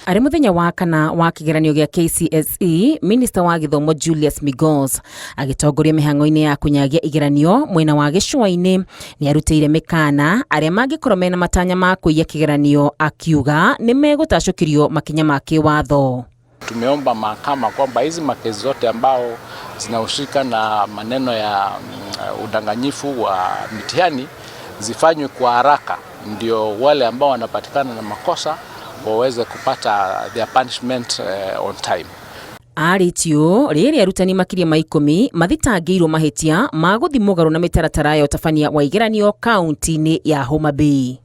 Arĩ mũthenya wa kana wa kĩgeranio gĩa KCSE, minista wa gĩthomo Julius Migos agĩtongoria mĩhang'o-inĩ ya kũnyagia igeranio mwena wa gĩcũa-inĩ, nĩ arutĩire mĩkana arĩa mangĩkorwo mena matanya ma kũiya kĩgeranio, akiuga nĩ megũtacũkĩrio makinya ma kĩwatho. Tumeomba mahakama kwamba hizi makesi zote ambao zinahusika na maneno ya udanganyifu wa mitihani zifanywe kwa haraka, ndio wale ambao wanapatikana na makosa waweze kupata their punishment on time. Arĩtio rĩrĩ arutani makĩria ma 10 mathitangĩirwo mahĩtia ma gũthiĩ mũgarũ na mĩtaratara ya ũtabania wa igeranio kaunti-inĩ ya Homa Bay.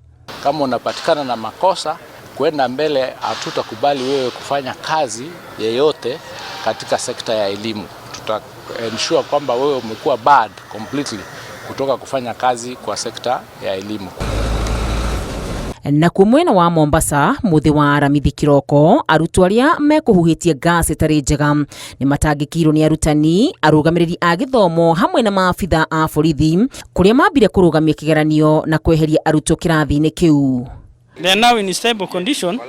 Kama unapatikana na makosa kwenda mbele, hatutakubali wewe kufanya kazi yeyote katika sekta ya elimu. Tuta ensure kwamba wewe umekuwa barred completely kutoka kufanya kazi kwa sekta ya elimu. Nakuo mwena wa Mombasa mũthĩ wa Aramithi kĩroko, arutwo arĩa mekũhuhĩtie gas ĩtarĩ njega nĩ matangĩkĩirwo nĩ arutani, arũgamĩrĩri a gĩthomo hamwe na maabitha a borithi, kũrĩa mambire kũrũgamia kĩgeranio na kweheria arutwo kĩrathi-inĩ kĩu. They are now in stable condition,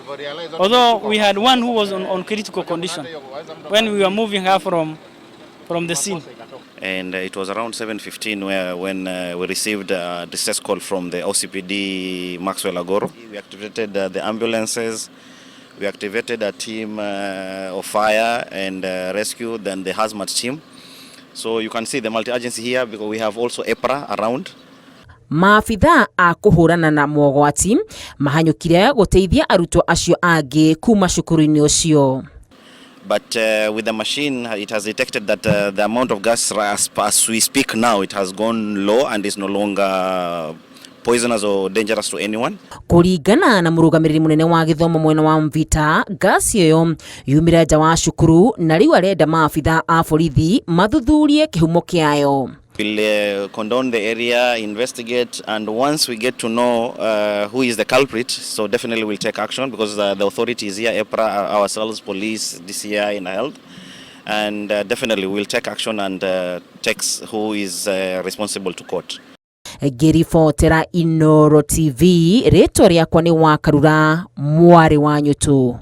although we had one who was on critical condition when we were moving her from the scene. And it was around 7:15 when we received a distress call from the OCPD Maxwell Agoro. We activated the ambulances, we activated a team of fire and rescue, then the hazmat team. So you can see the multi-agency here because we have also EPRA around. Maabitha a kũhũrana na mogwati mahanyũkire gũteithia arutwo acio angĩ kuma cukuru-inĩ ũcio. But with the machine, it has detected that the amount of gas, as we speak now, it has gone low and is no longer poisonous or dangerous to anyone. Kũringana na mũrũgamĩrĩri mũnene wa gĩthomo mwena wa Mvita, ngasi ĩyo yumire nja wa cukuru na rĩu arenda maabitha a borithi mathuthurie kĩhumo kĩayo. We'll cordon the area, investigate, and once we get to know who is the culprit, so definitely we'll take action because the authorities here, EPRA, ourselves, police, DCI, and health, and definitely we'll take action and take who is responsible to court. Ngĩribotera Inooro TV, rĩtwa rĩakwa nĩ Wakarura mwarĩ wa Nyutu.